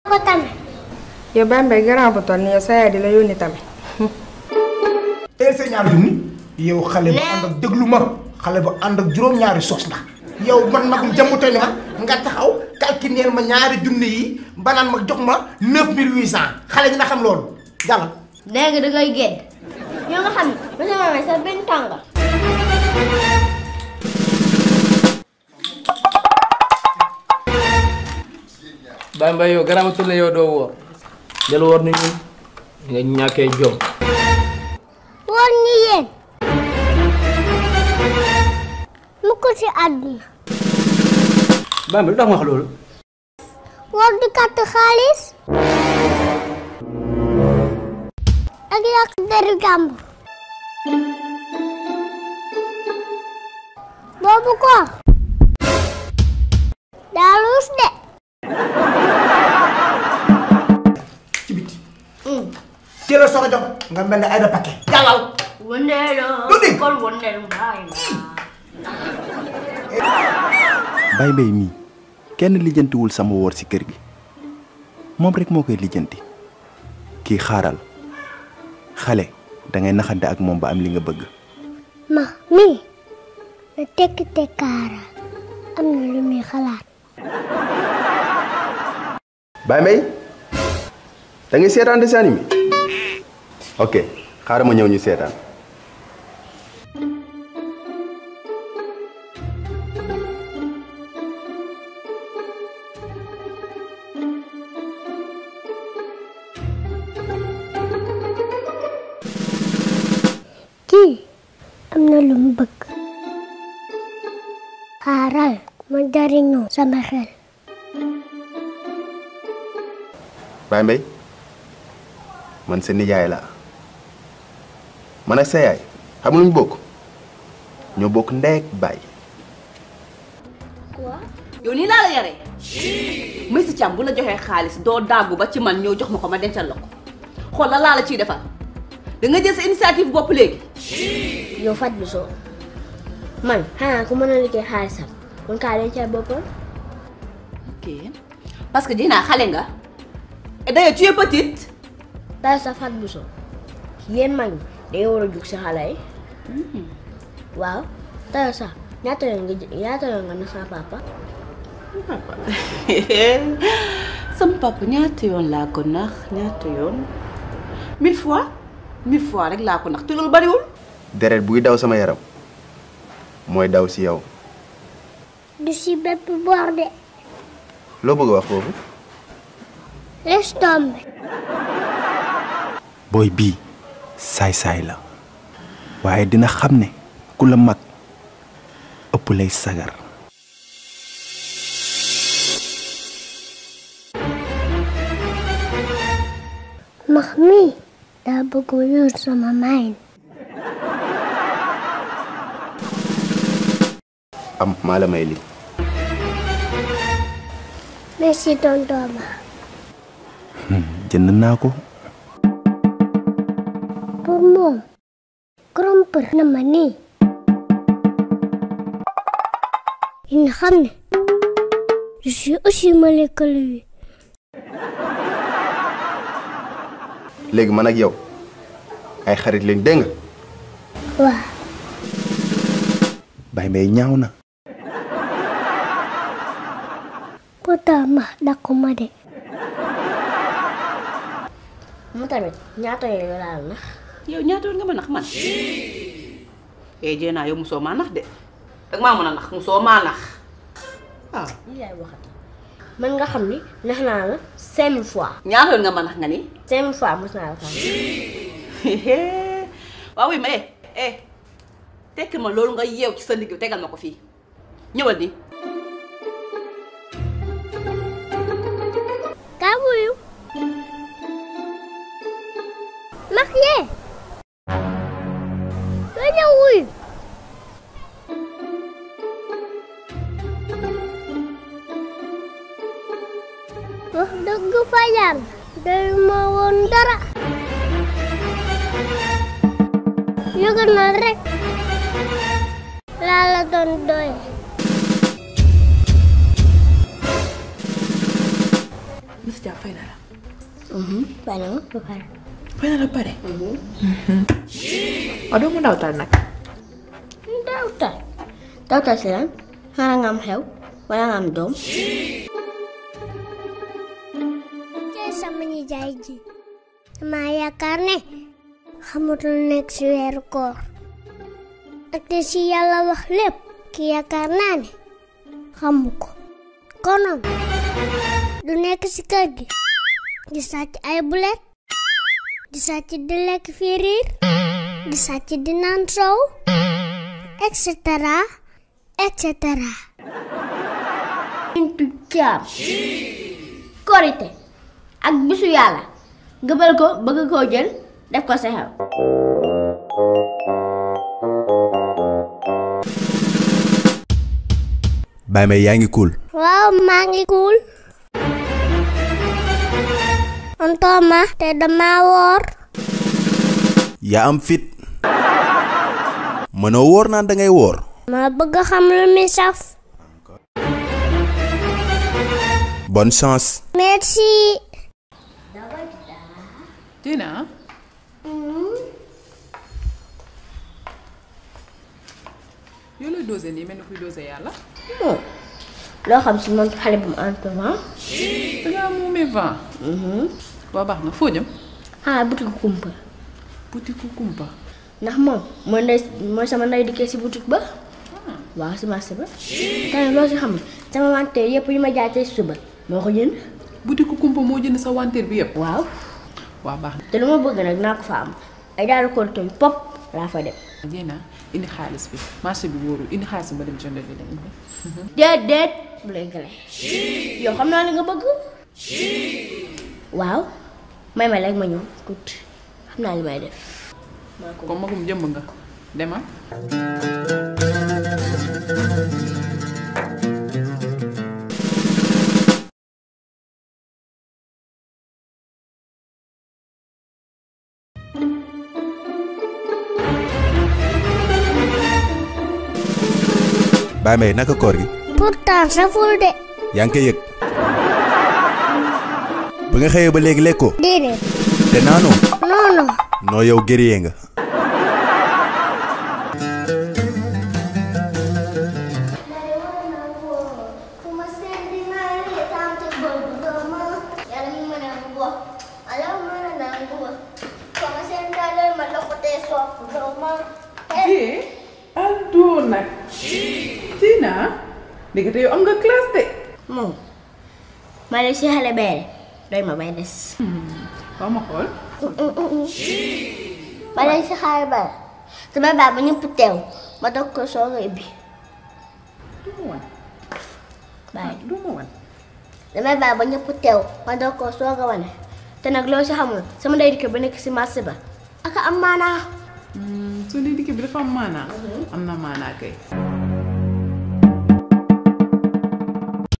ko tamit. yow Bambey grand bu toll nii yow sa yaay di la yónni tamit. teel sa ñaar junni yow xale bu ànd ak déglu ma xale bu ànd ak juróom-ñaari sos ndax yow man magum jëmm tey ma nga taxaw calculer ma ñaari junni yi banaan ma jox ma 9800 xale dina xam loolu jàllal. léegi da ngay génn yow nga xam ne monsieur Mame sa benn tàngal. Bambey yow garamatul ne yow doo woor del woor ni ñun nga ñàkkee jom. woor ñi yéen mu ko ci àdduna. Bambey lu tax nga wax loolu. woor di katt xaalis ak yàq deru jàmbur boobu ko daa luus de. ci biti. teel a soog a jox nga mel ne ay da paquet. jàllal. wëndeeloo kon wëndeelu baay Bambey mii kenn lijjantiwul sama woor ci kër gi moom rek moo koy lijjanti kii xaaral xale dangay naxante ak moom ba am li nga bëgg. ma mii na tekki tekkaara am na lu muy xalaat. Bambey da ngay seetaan dessin animé ok xaaral ma ñëw ñu seetaan. kii am na lu mu bëgg xaaral ma jariñoo sama xel. Bambey man sa nijaay la man ak sa yaay xam lu ñu bokk ñoo bokk ndey ak baay. yow nii laa la yaree Monsieur Thiam bu la joxee xaalis doo dàggu ba ci man ñëw jox ma ko ma dencal la ko xool la laa la ciy defal da nga jël sa initiative bopp léegi. yow faj bi soo man xanaa ku mën a liggéey xaalisam mun kaa dencal boppam. ok parce que dinaa xale nga et d'ailleurs tu es petite. day sa faj bu soo yéen mag ñi dañoo war a jug si xale yi. waaw day sa ñaata yoon nga na sa papa. sama papa ñaata yoon laa ko nax ñaata yoon 1000 fois rek laa ko nax te loolu bariwul. deret buy daw sama yaram mooy daw ci yow. du si bépp boor de. loo bëgg a wax foofu. laisse tomber. booy bii saay-saay la waaye dina xam ne ku la mag ëpp lay sagar. max mi daa bëgg yor sama mayin. am maa la may li merci tonton Ba. jënd naa ko. pour moom corrompre na ma nii. dina xam ne je suis aussi malin que lui. léegi man ak yow ay xarit lañ dégg nga. waaw. Bambey ñaaw na. pourtant ma dakuma de. mu tamit ñaata yoon laa nax. yow ñaata yoon nga ma nax man. jéenaa yow musoo maa nax de dag maa mën a nax musoo maa nax waaw. lii laay waxat man nga xam ni nax naa la 5000 fois. ñaata yoon nga ma nax nga ni. 5000 fois mos naa la xam. waaw oui mais tekki ma loolu nga yeew ci sa ndigg tegal ma ko fii ñëwal ni kaa wuyu. max yee. doo ñëw wuyu. wax dëgg fa yàlla. doyu ma woon dara. yëg na rek. laa la doon doye. Mr. Thiam fay na la. Fay na ma ba pare. Fay na la pare. Waaw doo mu dawtal nag. Dawtal si lan xanaa nga am xew wala nga am doom. Tey sama nijaay ji dama yaakaar ne xamatul nekk si weeru koor ak te si yàlla wax lépp ki yaakaar naa ne xamu ko konoon du nekk si kër gi di sàcc ay bulet di sàcc di lekk firiir di sàcc di naan soow et cetera et cetera. Bintu Thiam korite ak bisu yàlla gëbal ko bëgg koo jël def ko sa xew. Baye Mbaye yaa ngi cool. waaw maa ngi cool. Antoma te dama woor. yaa am fit. mënoo woor naan da ngay woor. ma bëgg xam lu mi saf. bonne chance. Merci. Tina. yow lay dosé nii mel ni kuy dosé yàlla. loo xam si man xale bu mu Antoma. dangaa muumee vent. waa baax na foo jëm. xanaa butiku kumpa. butiku kumpa. ndax moom mooy sama ndey dikkee si boutique ba. waaw si marché ba. tamit loo si xam sama wanteer yëpp yu ma jaay tey suba moo ko jënd. butiku kumpa moo jënd sa wanteer bi yëpp. waaw. waa baax na. te lu ma bëgg nag naa ko fa am ay daal konto yu pop laa fa dem. Diena indi xaalis bi marché bi wóorul indi xaalis bi ma dem jëndal li la indi. déet bu lay gële yow xam naa li nga bëgg. waaw may ma léegi ma ñëw tuuti xam naa li may def. comme magum jëmb nga demal. Baye Mbaye naka koor gi. pourtant saful de. yaa ngi koy yëg. ba nga xëyee ba léegi lekkoo. déedéet. te naanoo. non. noo yow guerrier nga. Aldo nag. Tina. léegi te yow am nga classe de. moom ma ne si xale beere doy ma may des. waaw ma xool. ma ne si xale beere sama baa ba ñëpp teew ma doog ko soog a ibbi. du ma wan. bàyyi du ma wan. damay bàyyi ba ñëpp teew ma doog ko soog a wane te nag loo si xamul sama ndey dikk ba nekk si marché ba aka am maanaa. su dee dikk bi dafa am maanaa. am na maanaa kay.